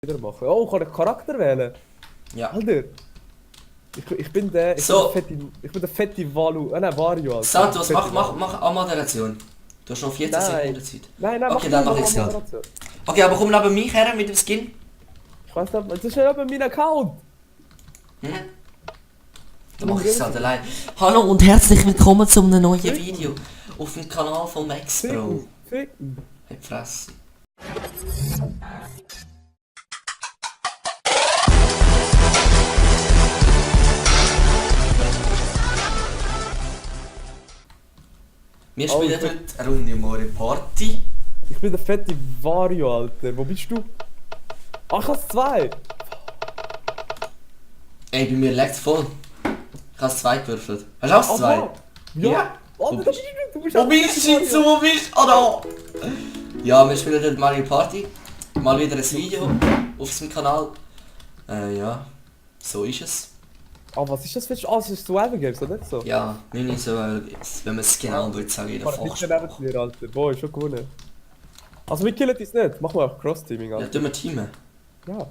wieder machen. Oh, kann ich Charakter wählen? Ja. Alter. Ich bin der. So. Ich bin der fette Valu. Nein, Vario. Alter. Santos, mach Anmoderation. Du hast noch 14 Sekunden Zeit. Nein, Okay, dann mach ich's mal gerade. Okay, aber komm neben mich her mit dem Skin. Ich weiß nicht, das ist ja eben mein Account. Hm? Dann mach ich's halt allein. Hallo und herzlich willkommen zu einem neuen Video auf dem Kanal von Max Bro. Ficken. Hey, Fresse. Wir spielen heute eine Runde Mario Party. Ich bin der fette Vario, Alter. Wo bist du? Ach, ich hab's zwei. Ey, bei mir leckt's voll. Ich hab's zwei gewürfelt. Hast du auch zwei? Aha. Ja. Alter, du bist Wo bist du jetzt? Wo bist du? Oh, da! Ja, wir spielen heute Mario Party. Mal wieder ein Video auf unserem Kanal. Ja, so ist es. Ah, was ist das für ein... Ah, das ist Survival Games, oder? So. Ja, nicht so, wenn man es genau würde sagen, in der Ich Fachsprache. kann nicht neben dir, Alter. Boah, ist schon gewonnen. Also, wir killen uns nicht. Machen wir auch Cross-Teaming, Ja, Alter. tun wir teamen. Ja.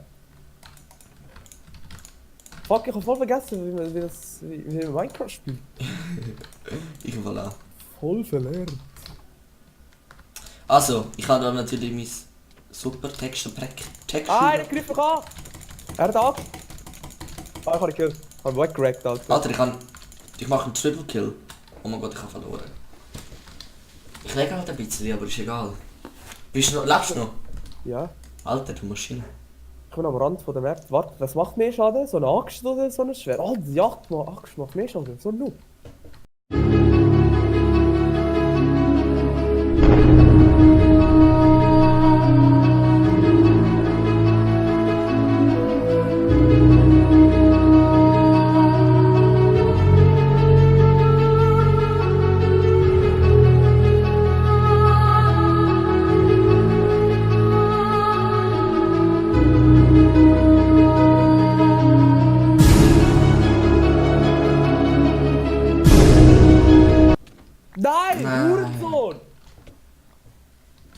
Fuck, ich hab voll vergessen, wie man Minecraft spielt. Ich voilà. Voll verlernt. Also, ich habe da natürlich mein super Texture-Pack. Ah, er greift mich an! Er hat an! Ah, ich hab ihn gekillt. Ich hab ihn weggerackt, Alter. Alter, ich mache einen Triple Kill. Oh mein Gott, ich habe verloren. Ich lege halt ein bisschen, aber ist egal. Lebst du noch? Ja. Alter, du Maschine. Ich bin am Rand von der Map. Warte, was macht mehr Schaden? So eine Axt oder so ein Schwert? Oh, die Axt macht mehr Schaden. So ein Noob. Nein, Nein. Hurensohn!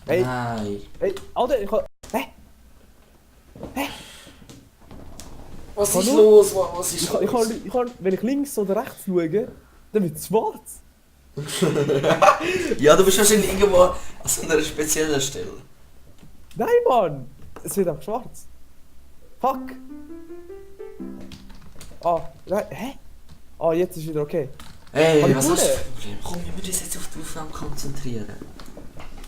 Hey, Nein. hey, Alter, ich hab... Hä? Was ist los, Mann? Was ist Ich kann, wenn ich links oder rechts schaue, dann wird es schwarz. Ja, du bist wahrscheinlich irgendwo an so einer speziellen Stelle. Nein, Mann! Es wird auch schwarz. Fuck! Ah, nein, hä? Ah, jetzt ist wieder okay. Hey, Hab ich was hast du gewonnen? für ein Problem? Komm, wir müssen uns jetzt auf die Aufnahme konzentrieren.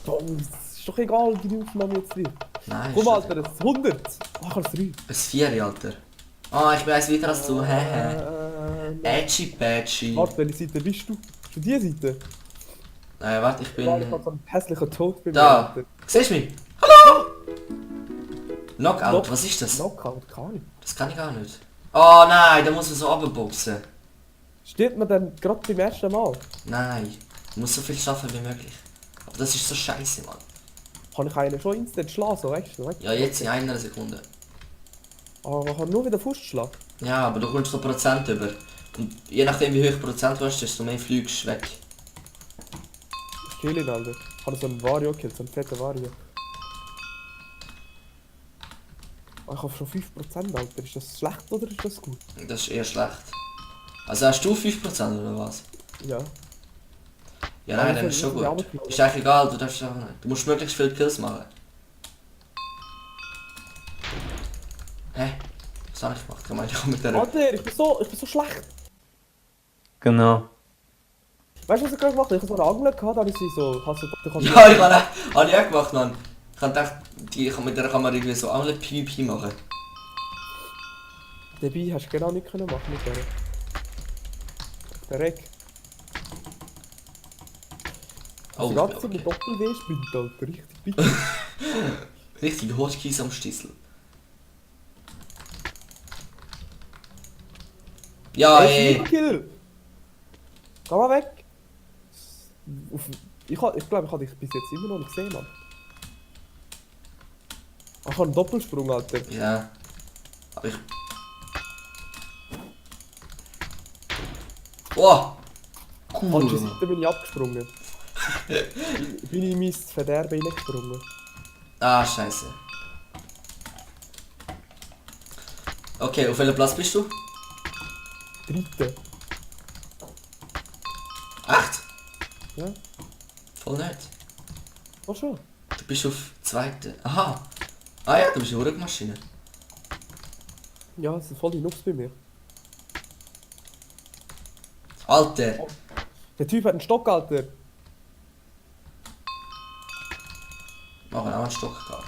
Boah, es ist doch egal, wie die Aufnahme jetzt wird. Nein, Komm, Alter, das ist 100! Ach, ich hab's 3. ein Vieri, Alter. Ah, ich weiss weiter als du. Edgy Badgy. Warte, welche Seite bist du? Bist du die Seite? Warte, ich Ich hab bin... so einen hässlichen Tod bei mir, Da. Alter. Siehst du mich? Hallo! Knockout, was ist das? Knockout, keine Ahnung. Das kann ich gar nicht. Oh nein, da muss man so runterboxen. Stirbt man dann gerade beim ersten Mal? Nein, du musst so viel schaffen wie möglich. Aber das ist so scheiße, Mann. Kann ich einen schon instant schlagen, so weißt du? Ja, jetzt in einer Sekunde. Aber man kann nur wieder Fuß schlagen. Ja, aber du kommst so Prozent über. Und je nachdem wie hoch Prozent du hast, desto mehr fliegst du weg. Ich kill ihn, Alter. Ich habe so einen Vario gekillt, so einen fetten Vario. Ah, ich habe schon 5%, Alter. Ist das schlecht oder ist das gut? Das ist eher schlecht. Also hast du 5% oder was? Ja. Ja nein, dann ist schon gut. Ist eigentlich egal, du darfst auch nicht. Du musst möglichst viele Kills machen. Hä? Was habe ich gemacht? Ich meine, ich komme mit der... Alter, ich bin so schlecht. Genau. Weißt du, was ich gerade gemacht habe? Ich habe so eine Angel gehabt, da habe ich sie so... Ja, ich habe ich auch gemacht, Mann. Ich habe gedacht, mit der kann man irgendwie so Angel PvP machen. Dabei hast du genau nicht können machen mit der. Der Reck. Oh, Die ganze Zeit okay. mit Doppel-W spielt, Alter. Richtig bitter. Richtig Hotkeys am Stiesel. Ja, ey. Kill! Geh mal weg! Ich glaube, ich habe dich bis jetzt immer noch nicht gesehen, Mann. Ich habe einen Doppelsprung, Alter. Ja. Aber ich... Oh! Falsche Cool. Seite bin ich abgesprungen. Bin ich in mein Verderben reingesprungen. Ah, scheiße. Okay, auf welchem Platz bist du? Dritte. Echt? Ja. Voll nicht. Oh schon. Du bist auf zweiten. Aha. Ah ja, du bist eine Hurigmaschine. Ja, es sind voll die Nubs bei mir. Alter. Der Typ hat einen Stock, Alter. Mach auch einen Stock gehabt.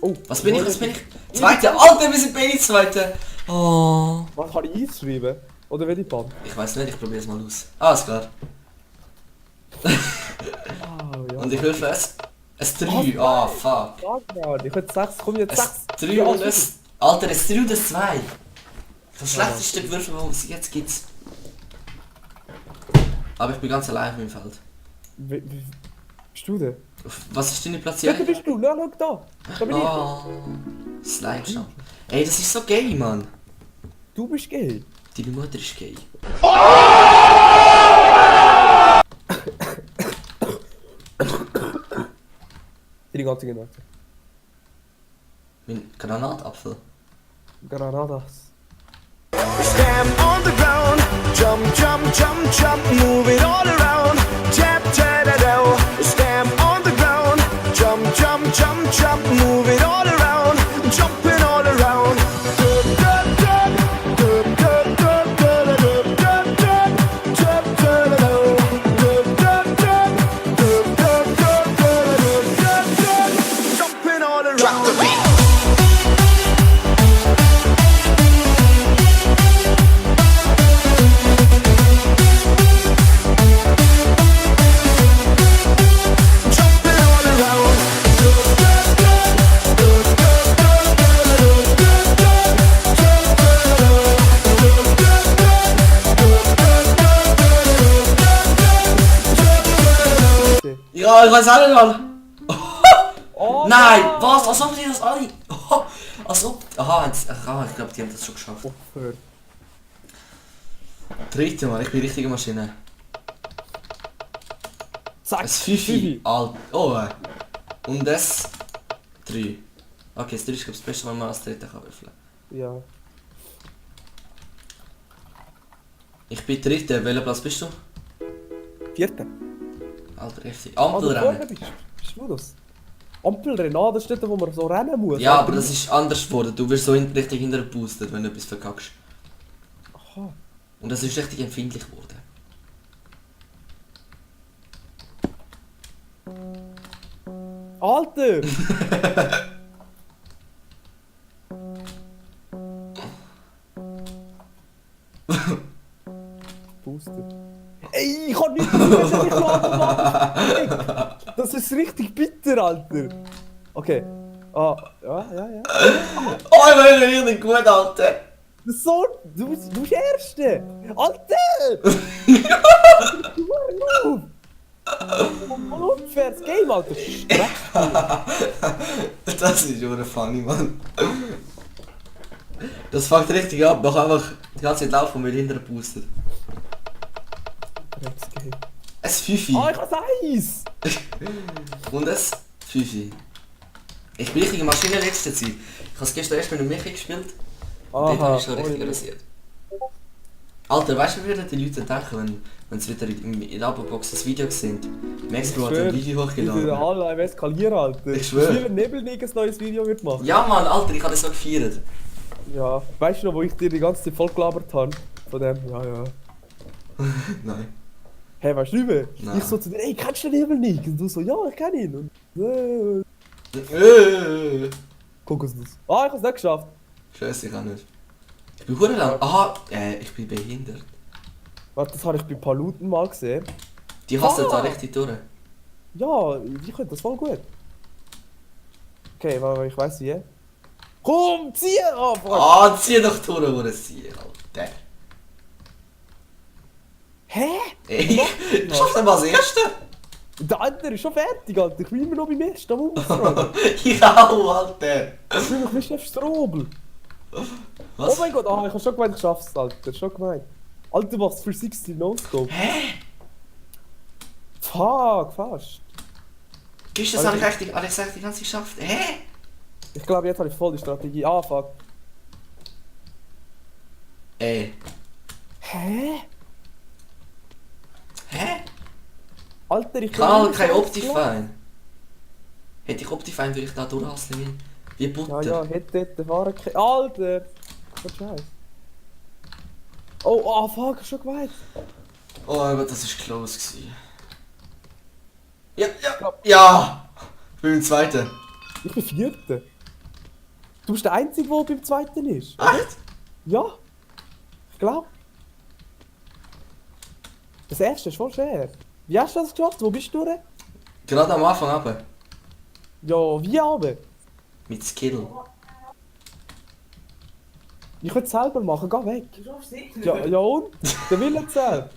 Oh. Was bin ich? Was bin ich? Zweite. Alter, wir sind beide Zweite. Oh. Was kann ich einschreiben? Oder will ich Band? Ich weiß nicht, ich probiere es mal aus. Ah, ist klar. Ah, ja. Und ich helfe es. Es 3. Ah, fuck. Ja, ich hätte 6, komm jetzt Es 6. 3 und es. Alter, es 3 und es 2. Das schlechteste Gewürfel, was es jetzt gibt. Aber ich bin ganz allein auf meinem Feld. Wie bist du denn? Was ist deine Ja, Platzierung? da bist du. Schau da. Da bin ich. Slime schon. Ey, das ist so gay, Mann. Du bist gay. Deine Mutter ist gay. Die ganze Genote. Mein Granatapfel. Granadas. Stand on the ground, jump, jump, jump, jump, move it all around. Tap, ta-da-do. Stand on the ground, jump, jump, jump, jump, move it all around. Jumping all around. Dub, dub, dub, dub, dub, dub, dub, dub, dub, dub, dub, dub, dub, dub, dub, dub, dub, dub, dub, jumping all around. Drop the beat. Ja, ich weiß auch nicht mal. Oh, Nein, was? Als ob die das alle. Als ob. Aha, ich glaube, die haben das schon geschafft. Opfer. Dritte Mal, ich bin richtige Maschine. Zack. Es 5. Alt. Oh, und das 3. Okay, das 3 ist glaube ich das Beste, was man als dritte kann würfeln. Ja. Ich bin dritte, welcher Platz bist du? Vierte. Alter, heftig. Ah, du vorne Ampelrennen. bist du das? Ampelrennen, ah, das ist dort, wo man so rennen muss. Ja, aber das ist anders geworden. Du wirst so richtig hinterher geboostet, wenn du etwas verkackst. Aha. Und das ist richtig empfindlich geworden. Alter! Booster. Ey, ich kann nicht mehr. Das ist richtig bitter, Alter. Okay. Ah, ja. Oh, ich bin richtig gut, Alter! Das ist so. Du bist Erste! Alter! Unfaires Game, Alter! Streck! Das ist schon funny, Mann. Das fängt richtig ab, mach einfach die ganze Zeit laufen und wird hinterher boostet. Drecksgame. Es 5. Ah, ich hab's Eis! Und es 5. Ich bin richtige Maschine letzte Zeit. Ich habe gestern erst mit dem Michi gespielt. Und dort habe ich schon richtig rasiert. Alter, weißt du, wie würden die Leute denken, wenn sie wieder in der Abo-Box das Video sehen? Maxbro hat ein Video Die sind hochgeladen. alle am eskalieren, Alter. Ich schwör. Wie wenn Nebelnig ein neues Video wird machen. Ja Mann, Alter, ich habe das so gefeiert. Ja, weißt du noch, wo ich dir die ganze Zeit voll gelabert habe? Von dem, ja. Nein. Hey, weißt du nicht mehr? Nein. Ich so zu dir, ey, kennst du den Nebelnig? Und du so, ja, ich kenn ihn. Und, guck uns das. Ah, ich hab's nicht geschafft. Scheiße, ich auch nicht. Ich bin hure lang. Aha, ich bin behindert. Warte, das habe ich bei Paluten mal gesehen. Die hassen da richtig durch. Ja, ich könnte das voll gut. Okay, warte, ich weiss wie. Komm, zieh! Oh, fuck. Ah, zieh doch durch, wo es zieh, Alter. Hä? Ey, ich schaff dann mal das Erste. Der andere ist schon fertig, Alter. Ich bin immer noch beim ersten am Aufräumen. Ja, Alter. Ich bin noch ein bisschen Strobel. Was? Oh mein Gott, ich hab schon gemeint, ich schaff's, Alter. Schon gemeint. Alter, du machst 360 No-Scope. Hä? Fuck, fast. Gibst du das habe ich echt die ganze Zeit geschafft? Hä? Ich glaube, jetzt habe ich voll die Strategie. Ah, fuck. Ey. Hä? Hä? Alter, ich Karl, kein nicht Optifine. Hätte ich Optifine, würde ich da durchhasseln wie Butter. Ja, hätte fahren können. Alter! Was Scheiß. Oh, fuck, schon geweiht. Oh Gott, das war close gewesen. Ja! Ich bin im Zweiten. Ich bin Vierter. Du bist der Einzige, der beim Zweiten ist. Echt? Ja. Ich glaube. Das erste ist voll schwer. Wie hast du das geschafft? Wo bist du denn? Gerade am Anfang aber. Ja, wie aber? Mit Skill. Ich könnte es selber machen, geh weg. Ja und? Der Wille zählt.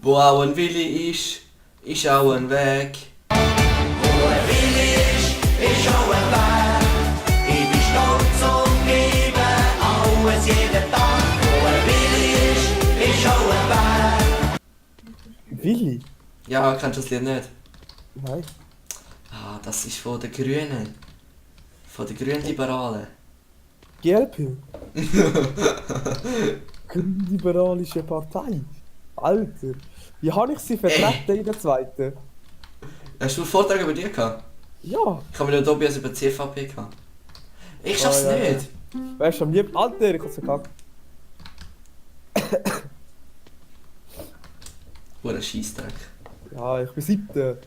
Wo auch ein Willi ist auch ein Weg. Willi? Ja, kennst du das Lied nicht? Nein. Ah, das ist von den Grünen. Von den Grünliberalen. GLP? Grünliberalische Partei? Alter. Wie habe ich sie vertreten in der zweiten? Hast du einen Vortrag über dich gehabt? Ja. Ich habe mit Tobias über CVP gehabt. Ich schaff's ja. nicht. Weißt du, am liebsten. Alter, ich hab's verkackt. Hure Scheissdreck. Ja, ich bin siebter.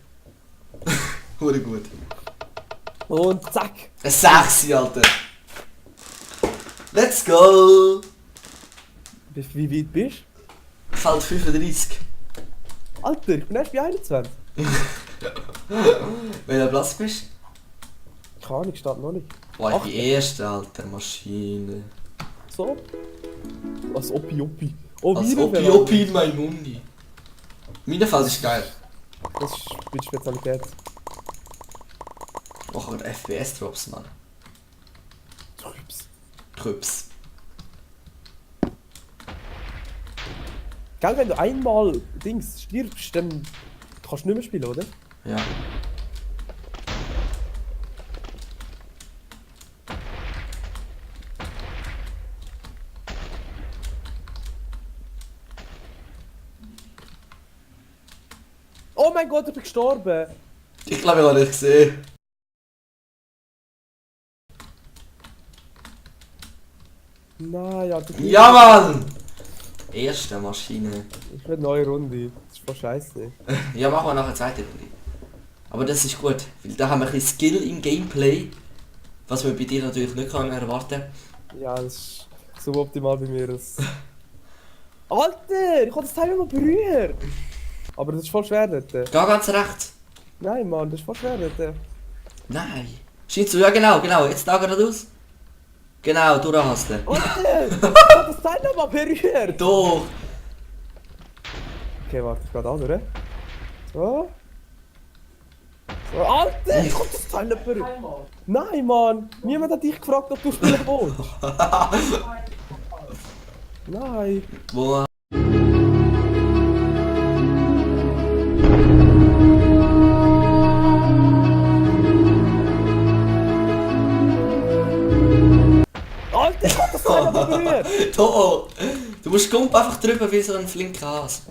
Hure gut. Und zack. Ein 6, Alter. Let's go! Wie weit bist Feld 35. du? Alter, ich bin erst bei 21. Welcher Platz bist Keine Ahnung, steht noch nicht. du? Boah, ich bin Erster, Alter. Maschine. So? Als Opi. Oh, Als Virenverlag. Opi in mein Mundi. Minenfeld ist geil. Das ist meine Spezialität. Mach aber FPS-Drops, Mann. Trübs. Trüps. Gell, wenn du einmal Dings stirbst, dann kannst du nicht mehr spielen, oder? Ja. Oh mein Gott, ich bin gestorben! Ich glaube, ich habe dich gesehen. Nein, Alter. Ja, Mann! Erste Maschine. Ich will eine neue Runde. Das ist voll scheiße. Ja, machen wir nachher eine zweite Runde. Aber das ist gut, weil da haben wir ein bisschen Skill im Gameplay. Was man bei dir natürlich nicht kann erwarten. Ja, das ist suboptimal bei mir. Das... Alter, ich habe das Teil immer berührt! Aber das ist voll schwer dort. Geh ganz rechts. Nein, Mann, das ist voll schwer dort. Nein. Scheint so, ja genau. Jetzt da geradeaus. Genau, durchhasteln. Alter, ich habe das Teil noch mal berührt! Doch. Okay, warte, ich gehe da durch. So. So, Alter, ich habe das Teil nicht berührt. Nein, Mann, niemand hat dich gefragt, ob du spielen willst. Nein. Wo? Alter, ich hab das Teil noch mal berührt. Da. Du musst Gump einfach drüber wie so ein flinker Hase.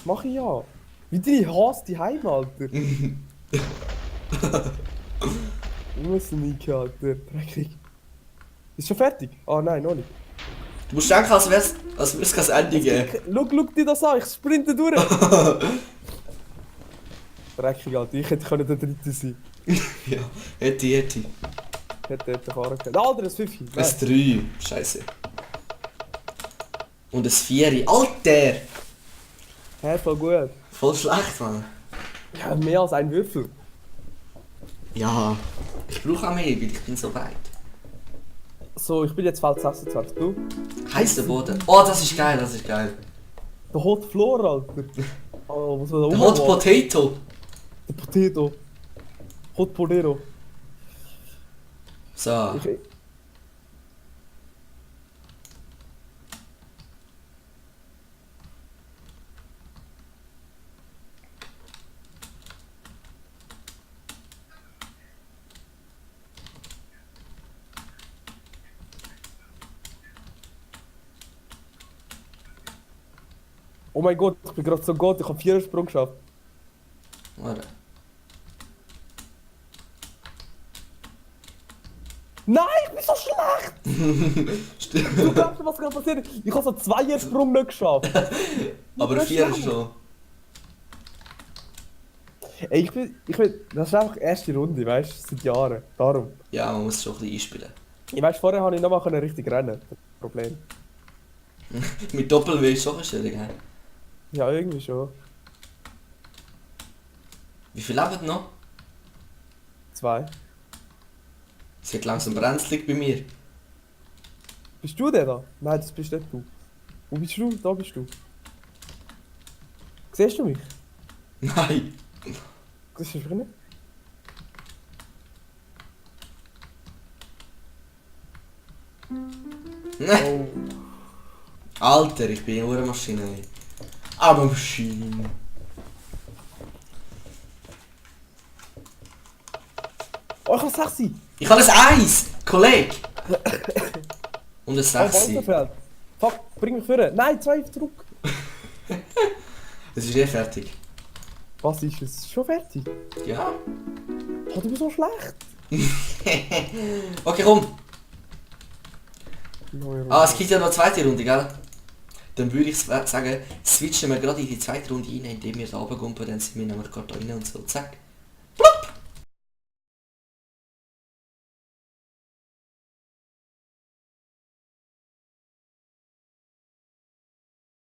Mach ich ja. Wie deine Hass die Heim, Alter. Ich muss nicht, Alter. Dreckig. Ist schon fertig? Ah nein, noch nicht. Du musst denken, als würde es kein Ende geben. Schau dir das an, ich sprinte durch. Dreckig, Alter. Ich hätte können der Dritte sein. Ja, hätte. Hätte fahren können. Alter, das 5. Ein 3. Scheiße. Und ein 4. Alter! Hä, voll gut. Voll schlecht, Mann. Ja, mehr als ein Würfel. Ja. Ich brauche auch mehr, weil ich bin so weit. So, ich bin jetzt Feld 26, du? Heiß der Boden. Oh, das ist geil. Der Hot Floor, Alter. Oh, was war da Der Hot rummachen? Potato. Der Potato. Hot Potato. So. Ich... Oh mein Gott, ich bin gerade so gut, ich habe 4 Sprung geschafft. Warte. Nein, ich bin so schlecht! Du glaubst nicht, was gerade passiert? Ich habe so 2 Sprung nicht geschafft. Aber 4 ist schon. Ey, das ist einfach die erste Runde, weißt du, seit Jahren. Darum. Ja, man muss schon ein bisschen einspielen. Ich weiß, vorher habe ich noch mal richtig rennen. Das Problem. Mit Doppel will ich schon schwierig haben. Ja, irgendwie schon. Wie viel leben noch? 2. Es wird langsam brenzlig bei mir. Bist du der da? Nein, das bist nicht du. Wo bist du? Da bist du. Siehst du mich? Nein. Siehst du mich nicht? Nein. Oh. Alter, ich bin eine Maschine. Aber Maschine. Oh, ich habe 6. Ich habe ein 1, Kollege. Und ein Oh, 6. Walterfeld. Fuck, bring mich vor. Nein, 2 zurück. Es ist eh fertig. Was ist es? Schon fertig? Ja. Oh, du bist so schlecht. Okay, komm. Neue Runde. Ah, es gibt ja noch eine zweite Runde, gell? Dann würde ich sagen, switchen wir gerade in die zweite Runde rein, indem wir da runtergumpen, dann sind wir nämlich gerade da rein und so, zack.